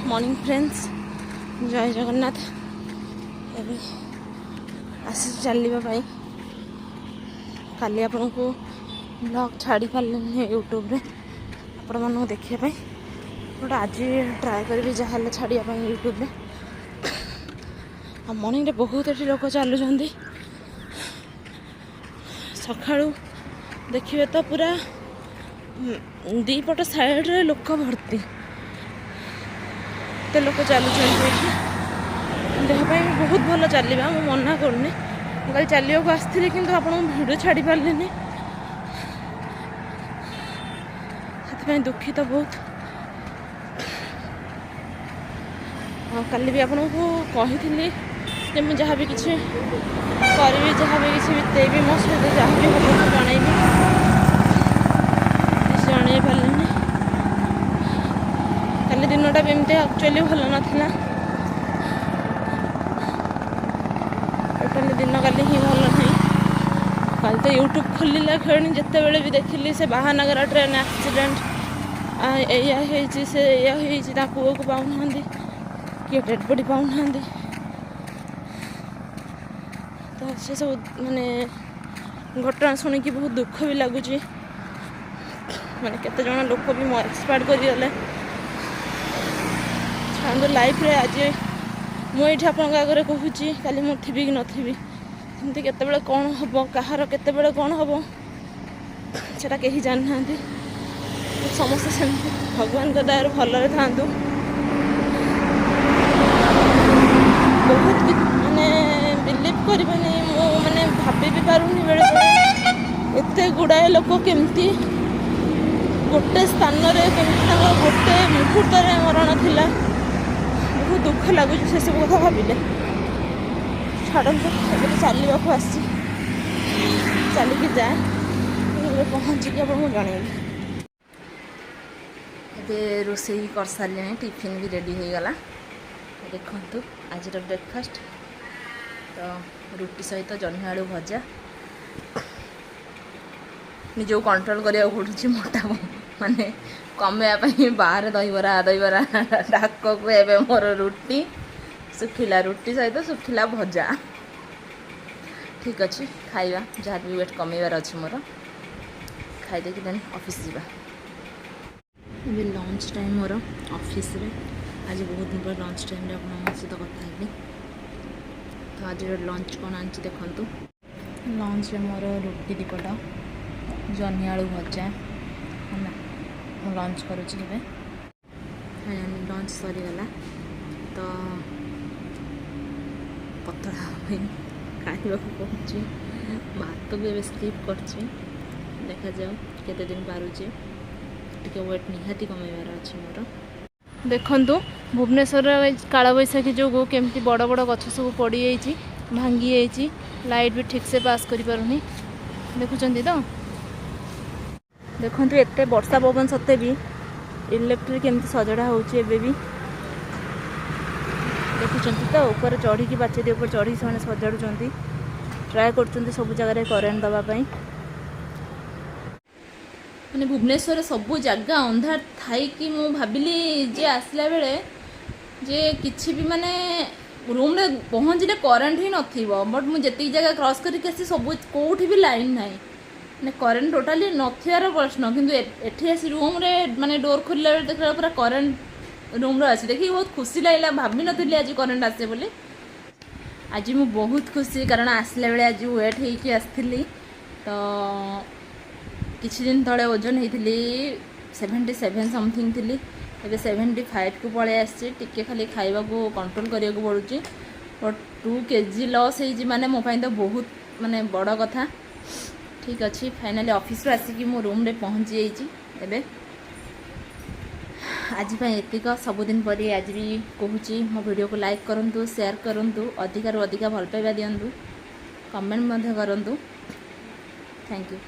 Morning friends, ଜୟ ଜଗନ୍ନାଥ। ଏବେ ଆସିଛି ଚାଲିବା ପାଇଁ। କାଲି ଆପଣଙ୍କୁ ବ୍ଲଗ୍ ଛାଡ଼ି ପାରିଲିନି ୟୁଟ୍ୟୁବରେ ଆପଣମାନଙ୍କୁ ଦେଖିବା ପାଇଁ। ଗୋଟେ ଆଜି ଟ୍ରାଏ କରିବି ଯାହାହେଲେ ଛାଡ଼ିବା ପାଇଁ ୟୁଟ୍ୟୁବରେ। ଆଉ ମର୍ଣ୍ଣିଂରେ ବହୁତ ଏଠି ଲୋକ ଚାଲୁଛନ୍ତି। ସକାଳୁ ଦେଖିବେ ତ ପୁରା ଦୁଇପଟ ସାଇଡ଼ରେ ଲୋକ ଭର୍ତ୍ତି। ଏତେ ଲୋକ ଚାଲୁଛନ୍ତି ଏଠି। ଦେହ ପାଇଁ ବି ବହୁତ ଭଲ ଚାଲିବା, ମୁଁ ମନା କରୁନି। ମୁଁ କାଲି ଚାଲିବାକୁ ଆସିଥିଲି, କିନ୍ତୁ ଆପଣଙ୍କୁ ଭିଡ଼ିଓ ଛାଡ଼ି ପାରିଲିନି, ସେଥିପାଇଁ ଦୁଃଖିତ ବହୁତ। ଆଉ କାଲି ବି ଆପଣଙ୍କୁ କହିଥିଲି ଯେ ମୁଁ ଯାହା ବି କିଛି କରିବି, ଯାହା ବି କିଛି ବିତେଇବି, ମୋ ସହିତ ଯାହା ବି ହେବ ମୁଁ ଜଣେଇବି। କିଛି ଜଣେଇ ପାରିଲିନି। କାଲି ଦିନଟା ବି ଏମିତି ଆକ୍ଚୁଆଲି ଭଲ ନଥିଲା। ଟୋଟାଲି ଦିନ କାଲି ହିଁ ଭଲ ନାହିଁ। କାଲି ତ ୟୁଟ୍ୟୁବ୍ ଖୋଲିଲା କ୍ଷଣି ଯେତେବେଳେ ବି ଦେଖିଲି, ସେ ବାହାନଗର ଟ୍ରେନ୍ ଆକ୍ସିଡେଣ୍ଟ, ଏଇଆ ହେଇଛି, ସେ ଏଇଆ ହେଇଛି, ତା ପୁଅକୁ ପାଉନାହାନ୍ତି, କିଏ ଡେଡ଼୍ ବଡ଼ି ପାଉନାହାନ୍ତି। ତ ସେସବୁ ମାନେ ଘଟଣା ଶୁଣିକି ବହୁତ ଦୁଃଖ ବି ଲାଗୁଛି। ମାନେ କେତେ ଜଣ ଲୋକ ବି ଏକ୍ସପାୟାର୍ଡ କରିଗଲେ। ଛାଡ଼ନ୍ତୁ, ଲାଇଫ୍ରେ ଆଜି ମୁଁ ଏଇଠି ଆପଣଙ୍କ ଆଗରେ କହୁଛି, କାଲି ମୁଁ ଥିବି କି ନଥିବି। ସେମିତି କେତେବେଳେ କ'ଣ ହେବ, କାହାର କେତେବେଳେ କ'ଣ ହେବ, ସେଟା କେହି ଜାଣିନାହାନ୍ତି। ସମସ୍ତେ ସେମିତି ଭଗବାନଙ୍କ ଦୟାରୁ ଭଲରେ ଥାଆନ୍ତୁ। ବହୁତ ମାନେ ବିଲିଭ୍ କରିବେନି, ମୁଁ ମାନେ ଭାବି ବି ପାରୁନି ବେଳେବେଳେ, ଏତେ ଗୁଡ଼ାଏ ଲୋକ କେମିତି ଗୋଟେ ସ୍ଥାନରେ, କେମିତି ତାଙ୍କର ଗୋଟେ ମୁହୂର୍ତ୍ତରେ ମରଣ ଥିଲା। ବହୁତ ଦୁଃଖ ଲାଗୁଛି ସେସବୁ କଥା ଭାବିଲେ। ଛାଡ଼ନ୍ତୁ, ଏବେ ତ ଚାଲିବାକୁ ଆସିଛି, ଚାଲିକି ଯାଏ, ଏବେ ପହଞ୍ଚିକି ଆପଣଙ୍କୁ ଜଣେଇବି। ଏବେ ରୋଷେଇ କରିସାରିଲିଣି, ଟିଫିନ୍ ବି ରେଡ଼ି ହେଇଗଲା। ଦେଖନ୍ତୁ, ଆଜିର ବ୍ରେକଫାଷ୍ଟ ତ ରୁଟି ସହିତ ଜହ୍ନି ଆଳୁ ଭଜା। ନିଜକୁ କଣ୍ଟ୍ରୋଲ କରିବାକୁ ପଡ଼ୁଛି ମୋଟା ମାନେ କମେଇବା ପାଇଁ। ବାହାରେ ଦହିବରା ଦହିବରା ଡାକକୁ ଏବେ ମୋର ରୁଟି, ଶୁଖିଲା ରୁଟି ସହିତ ଶୁଖିଲା ଭଜା। ଠିକ୍ ଅଛି, ଖାଇବା। ଯାହା ବି ୱେଟ୍ କମେଇବାର ଅଛି ମୋର, ଖାଇଦେଇକି ଦେନ୍ ଅଫିସ୍ ଯିବା। ଏବେ ଲଞ୍ଚ ଟାଇମ୍ ମୋର ଅଫିସରେ। ଆଜି ବହୁତ ଦିନ ପରେ ଲଞ୍ଚ ଟାଇମ୍ରେ ଆପଣଙ୍କ ସହିତ କଥା ହେଲି। ତ ଆଜିର ଲଞ୍ଚ କ'ଣ ଆଣିଛି ଦେଖନ୍ତୁ। ଲଞ୍ଚରେ ମୋର ରୁଟି ଦୁଇପଟ, ଜହ୍ନି ଆଳୁ ଭଜା ହେଲା। ମୁଁ ଲଞ୍ଚ କରୁଛି ଏବେ। ଲଞ୍ଚ ସରିଗଲା। ତ ପତଳା ହେବା ପାଇଁ ଖାଇବାକୁ ପଡ଼ୁଛି। ଭାତ ବି ଏବେ ସ୍କିପ୍ କରିଛି। ଦେଖାଯାଉ କେତେ ଦିନ ପାରୁଛି। ଟିକେ ୱେଟ୍ ନିହାତି କମେଇବାର ଅଛି ମୋର। ଦେଖନ୍ତୁ, ଭୁବନେଶ୍ୱରରେ କାଳବୈଶାଖୀ ଯୋଗୁଁ କେମିତି ବଡ଼ ବଡ଼ ଗଛ ସବୁ ପଡ଼ିଯାଇଛି, ଭାଙ୍ଗି ଯାଇଛି। ଲାଇଟ୍ ବି ଠିକ୍ସେ ପାସ୍ କରିପାରୁନି। ଦେଖୁଛନ୍ତି ତ? ଦେଖନ୍ତୁ, ଏତେ ବର୍ଷା ପବନ ସତ୍ତ୍ୱେ ବି ଇଲେକ୍ଟ୍ରିକ୍ କେମିତି ସଜଡ଼ା ହେଉଛି ଏବେ ବି। ଦେଖୁଛନ୍ତି ତ? ଉପରେ ଚଢ଼ିକି, ପାଚେରୀ ଉପରେ ଚଢ଼ିକି ସେମାନେ ସଜାଡ଼ୁଛନ୍ତି। ଟ୍ରାଏ କରୁଛନ୍ତି ସବୁ ଜାଗାରେ କରେଣ୍ଟ ଦେବା ପାଇଁ। ମାନେ ଭୁବନେଶ୍ୱରରେ ସବୁ ଜାଗା ଅନ୍ଧାର ଥାଇକି ମୁଁ ଭାବିଲି ଯେ ଆସିଲା ବେଳେ ଯେ କିଛି ବି ମାନେ ରୁମ୍ରେ ପହଞ୍ଚିଲେ କରେଣ୍ଟ ହିଁ ନଥିବ। ବଟ୍ ମୁଁ ଯେତିକି ଜାଗା କ୍ରସ୍ କରିକି ଆସିଛି, ସବୁ କେଉଁଠି ବି ଲାଇନ୍ ନାହିଁ। ମାନେ କରେଣ୍ଟ ଟୋଟାଲି ନଥିବାର ପ୍ରଶ୍ନ। କିନ୍ତୁ ଏଠି ଆସି ରୁମ୍ରେ ମାନେ ଡୋର୍ ଖୋଲିଲା ବେଳେ ଦେଖିଲା ପୁରା କରେଣ୍ଟ ରୁମ୍ରେ ଅଛି। ଦେଖିକି ବହୁତ ଖୁସି ଲାଗିଲା। ଭାବିନଥିଲି ଆଜି କରେଣ୍ଟ ଆସେ ବୋଲି। ଆଜି ମୁଁ ବହୁତ ଖୁସି, କାରଣ ଆସିଲା ବେଳେ ଆଜି ୱେଟ୍ ହେଇକି ଆସିଥିଲି। ତ କିଛି ଦିନ ତଳେ ଓଜନ ହେଇଥିଲି, 77 ସମଥିଙ୍ଗ ଥିଲି। ଏବେ 75କୁ ପଳେଇ ଆସିଛି। ଟିକେ ଖାଲି ଖାଇବାକୁ କଣ୍ଟ୍ରୋଲ୍ କରିବାକୁ ପଡ଼ୁଛି। ବଟ୍ 2 କେଜି ଲସ୍ ହେଇଛି, ମାନେ ମୋ ପାଇଁ ତ ବହୁତ ମାନେ ବଡ଼ କଥା। ଠିକ୍ ଅଛି, ଫାଇନାଲି ଅଫିସରୁ ଆସିକି ମୁଁ ରୁମ୍ରେ ପହଞ୍ଚି ଯାଇଛି ଏବେ। ଆଜି ପାଇଁ ଏତିକ। ସବୁଦିନ ପରି ଆଜି ବି କହୁଛି, ମୋ ଭିଡ଼ିଓକୁ ଲାଇକ୍ କରନ୍ତୁ, ସେୟାର କରନ୍ତୁ, ଅଧିକାରୁ ଅଧିକା ଭଲ ପାଇବା ଦିଅନ୍ତୁ, କମେଣ୍ଟ ମଧ୍ୟ କରନ୍ତୁ। Thank you.